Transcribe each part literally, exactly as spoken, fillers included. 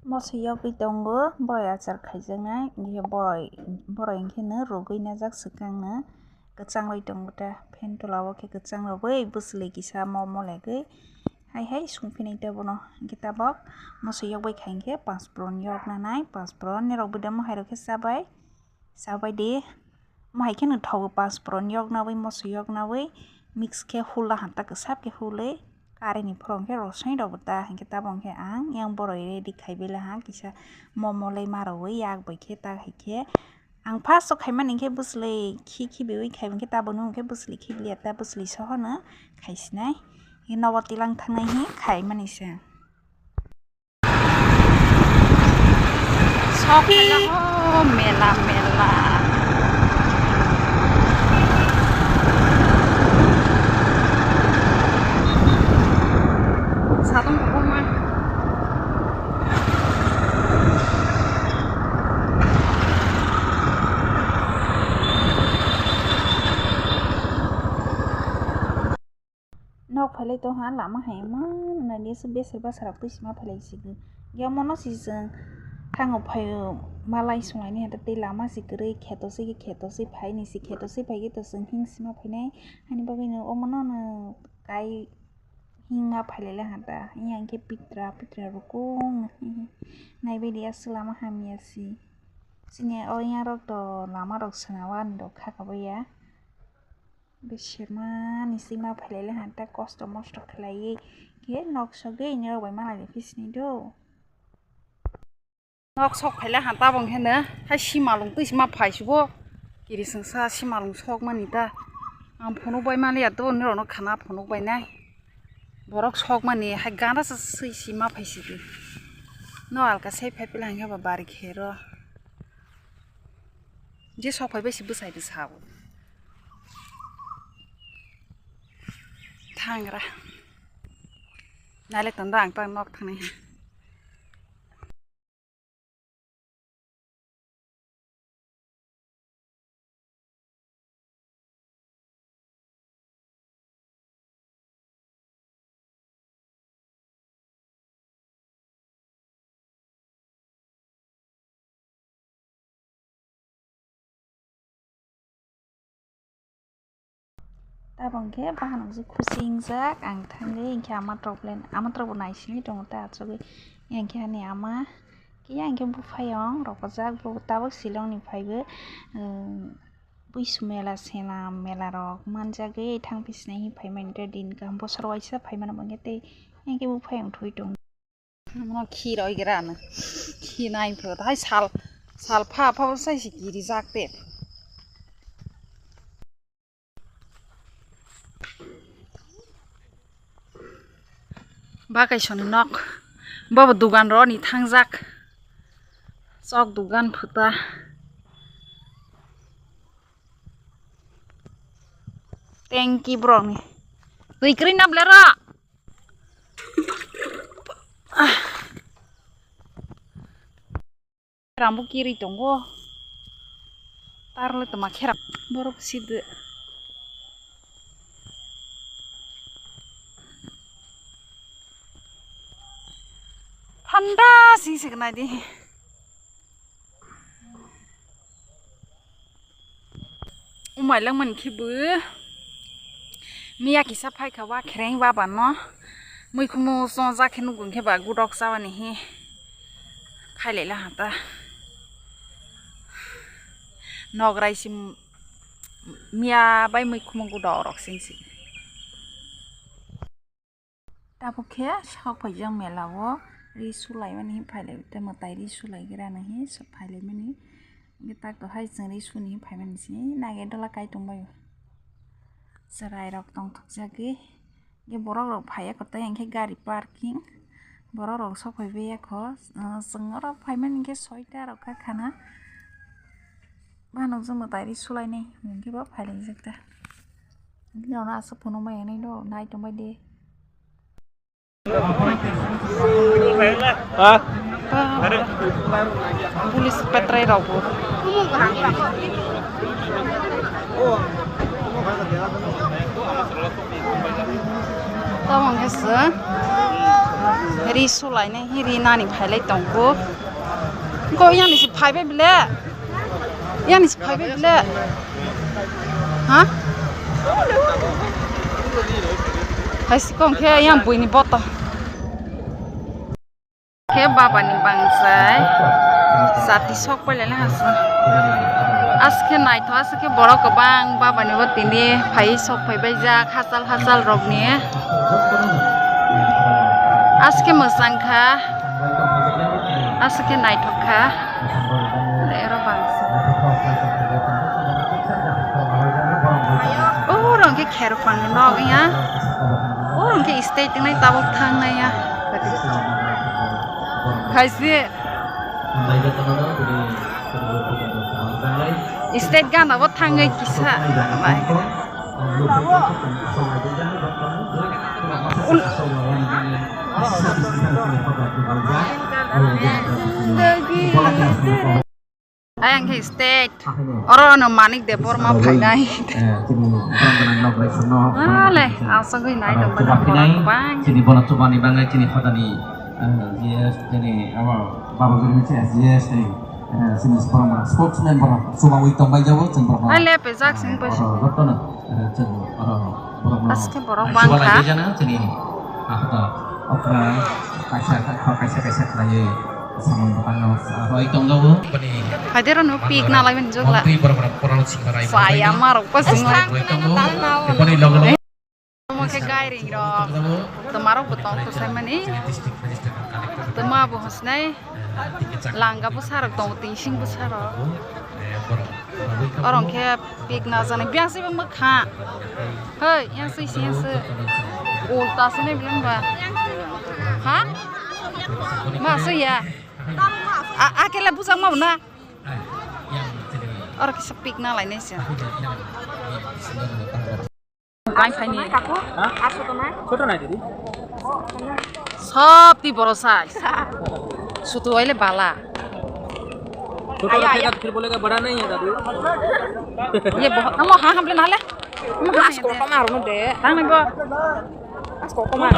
Moso yogwi tongo, boroi achar khaijaknai, hinkhe boroi, boroi hinkhe no rwgwi najak swkangno, kwchang rwi tongo ta, phen tola o khe kwchang rwgwi bwswlwi kisa momo legwi hai hai songphinai ta bono. Hinkhe tabok moso yogwi khai hinkhe panchphuron yoknanai, panchphuron nirok bwdamo hairok khe chabai. Chabai di. Omo hai kheno thogo, panchphuron yoknawi, moso yoknawi, mix khe hula hanta kwsap khe hulwi, karini phorong khe rosoi rok ta, hinkhe tabok khe ang yang boroi ready khai bela ha kisa momo lei ma rwwi yak bai khe ta hai khe. Ang first o khaimani khe bwswlwi khi khibiwi khai hinkhe tabok nung khe bwswlwi khibliya ta, bwswlwi sohono khaisinai. Nogo tilang thangnai hi khaimani se. Sok khaijak o mela mela. Satung kwbangma. Nok phailai tongha lama hai emon nani se beser bwsarok twi sima phailai sidi. Yamono si chwng thango phaio malai songlaini hwnkhe tei lama si kwrwi kheto se kheto se phaini si kheto se phaikhe to chwng hing sima phainai. Hani bagwino omono no kai hingma phailai hanta. Yang khe pitra pitra rukung naibaidi aswk lama hamya si. Chini o yangrok to lama rok swnamani rok kha kabaiya. Besemani sima phailai hanta kosto mosto khlaiwi khe nok sogwi nirok bai malai phi sini do. Nok sok phailai hanta bong heno hai simalung twi sima phai subo kiri sengsa simalung sok mani ta ang phunuk bai maliya to nirok no khana phunuk bai nai borok sok mani hai gana se swi sima phai sidi no alka sei phai pila hingke ba bari khero. Je sok phai bai se bwsai bwsa o. Thangra. Nai le tanda ang tang nok thangnai ha. Tabok khe bahan rok khusi wngjak ang thangwi hinkhe ama rok le ama rok bo naisingwi tongo ta achugwi hinkhe ani ama khe hinkhe buphayong rok ojak bo tabok Shillong ni phaibo. Buisu mela sela mela rok manjagwi thang pisinai hi phaimani tei din kaham bosor waisa phaimani bo hinkhe tei hinkhe buphayong thwi tongo. Omo khi roi gra no khi nai pho hai sal sal pha pha sai si kiri jak te. Ba kaisoni nok. Bobo dugan roni thangjak. Chok dugan phuta. Tengki borokni. Twi kwrwi nam lero. Rambo kiri tongo. Tarle toma khera. Borok sidi. Thanda sing se nai di. Umai langmani khe bo miya kisa phaikha wa khereng baba no muikhumu chongjak khe nukgo khe ba gudok chabani hi khailai laha ta nograi si miya bai muikhumu gudok rok sing si. Tabuk khe sok phaijak mela o ri sulaimani phailai tei mwtai ri sulai gra nw hi phailai mani tak to hai chwng ri suni phaimani sini nage dola kai tongbai o chwrai rok tongthok jagwi borok rok phaiya kotai hinkhe gari parking borok rok sok phaibai ya kho chwng oro phaimani hinkhe soita rok kha khana. Ba nukjak mwtai ri sulainai hinkhe bo phailaijak ta. Bini ulo aswk phunukmaya hinwi do nai tongbai de. Ha? Police petrai rok bo. Tamo hwnkhe se. Ri sulainai hi ri nani phailai tongkuk. Ko yani si phaibai bile. Yani si phaibai bile. Ha? Hai si kong khe yang buini boto. Khe baba ni bangsai. Sati sok pailai hasa. Askhe naitho, askhe borok kwbang baba ni bo tini phai sok phaibai jak hachal hachal rok ni. Askhe mwchang kha, askhe naithok kha. Ero bangsa. Oro hwnkhe kherphang ni nok ya. Oro hwnkhe stage tongnai tabuk thangnai ya. Khaisi. State gana bo thangwi kisa bai. Ayang khe state. Oro no Manik Debbarma phainai. Ale, aswk nai tongmani borok kwbang. Chini bono chubani bagwi chini hodani, eh, G S, chini abo Baba Giri ni chini G S ni, eh, chini borok spokesman borok chubawi tongbai jago chini borok. Ale, pejak sini pesa. Oro jotono, eh, chini oro borok no. Aske borok bangkha. Chini, ah, okra, kaisa, kaisa, kaisa khlaiwi. Samung bwtang no, ah, roi tongjago. Haidero no pik na lai mani jogla. Montri borok rok porano singbarai. Saya marok pa sing lai. Boni logo logo. Omo khe gairing rok. Tomarok bo tong to sai mani. Toma bo hosnai. Langa bwsa rok tongo, tingsing bwsa rok. Oro hwnkhe pik na jani. Biyang se bw mwkha. Hoi, yang sui si yang se. Ulta se ne bilang ba. Ha? Ma sui ya. A, a kela bujang ma na. Oro kisa pik na lai nai se. Mai phaini. Kaku? Ha? Aso to na? Sob twi boro sai. Sutu aile bala. Ayo, ayo. Phir bolega bada nahi hai, dadu. Ye bahut, amo ha hamle nale. Asko koma arno de. Tang nai bo. Asko koma.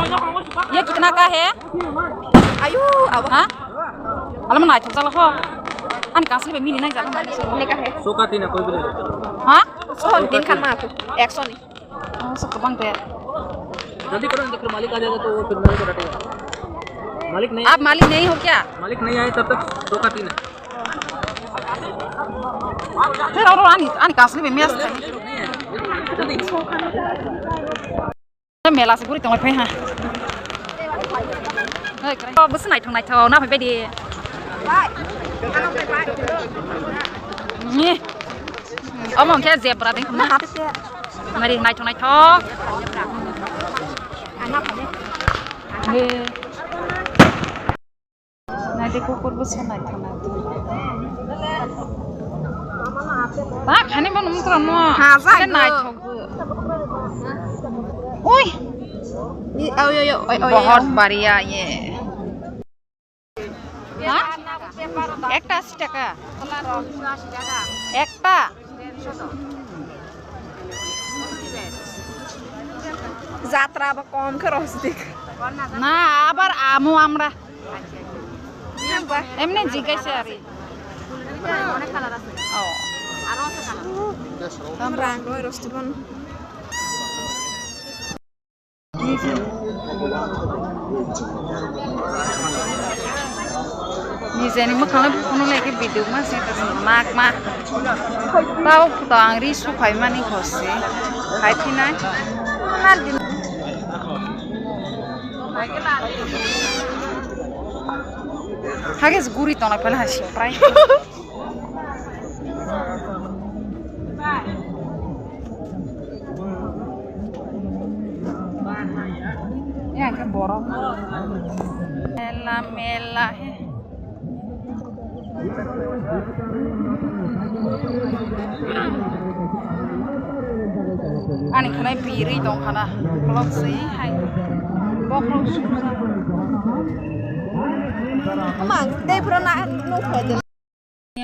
Ye kitna ka hai? Ayo, awa. Ha? Alam nai thok jala ho. An kasli be mini nai jala. Kitne ka hai? Sho ka tina koi bhi nahi. Ha? Sho din khan ma aku. Ekso ni. Oh, sok bang te. जल्दी करो, जल्दी करो, मालिक आ जाएगा तो वो फिर मेरे को डांटेगा। मालिक नहीं आप मालिक नहीं हो क्या? मालिक नहीं आए तब तक धोखा तीन है। Te oro ani, ani kasli be mes. जल्दी। Mela se guri tongwi phai ha. Hei, krai. Oh, bwswk naithok naithok, na phai baidi. Ni. Omo hwnkhe zebra ding khumna. Mari naithok naithok. Ni. Naidi kukur bwsa naithok naithok. Ta khani bo nung tram no. Ha, jai. Naithok. Ui. Ni, oi, oi, oi, oi, oi. Bahut bariya ye. Ha? Ekta ashi taka. Ekta. Jatra ba kom khe rosdik. Na, abar amu amra. Emni jigaise ari. Oh. Rang roi rosdik bon. Nijeni mwkhang le buphano le khe video ma se nak ma. Tao phuto ang ri su phai mani khosi. Khai phinai. Hage guri tongnai phala hasi prai. Yang ke borok. Mela mela he. Ani khnai piri tong khana. Kolok sei hai. Bokrok suksa. Mang, dei pura na nuk khoi de.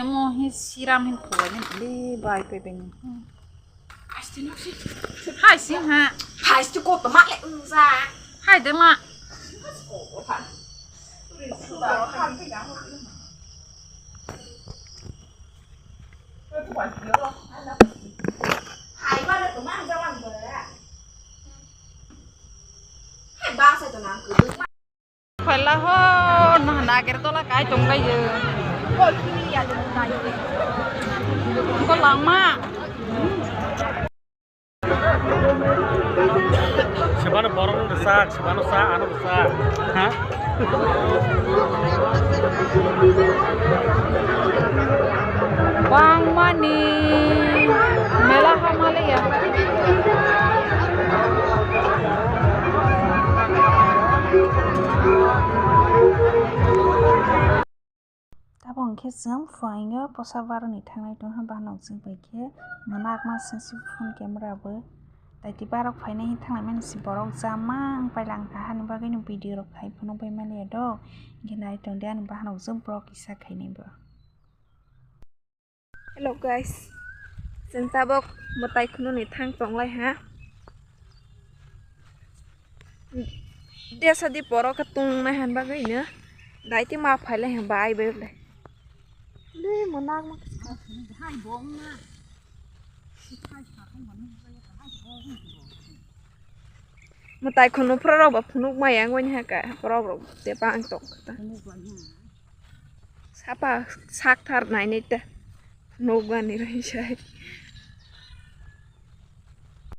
Emo hi siram hin phuwa ni le bai pe beng. Hai si ha. Hai si ko to ma le unza. Hai de ma. Phaila ho, no nagir tola kai tong kai yo. Ko langma. Sebano borok no sa, sebano sa, ano sa. Ha? Bangmani mela hamale ya. Tabok hwnkhe chwng phuaingo posa baroni thangnai tongha bahanok chwng bai khe mwnakma singsi phone camera bo daiti barok phainai thangnai mani si borok jama wng pailangkha hani bagwino video rok khai phunuk bai maliya do hwnkhe nai tongdi ani bahanok chwng borok kisa khainai bo. Hello guys, chwng tabok mwtai khununi thang tonglai ha. Desa di poro khe tung nai han bagwi no. Dai ti ma phai lai han bai bai le. Le mo nak ma. Hai bong na. Hai sa ko mo ni. Mwtai khunu phra rok ba phunuk ma yang wani ha ka. Borok rok te bang tok ta. Sapa sak thar nai nai ta. Phunuk ba ni rai sai.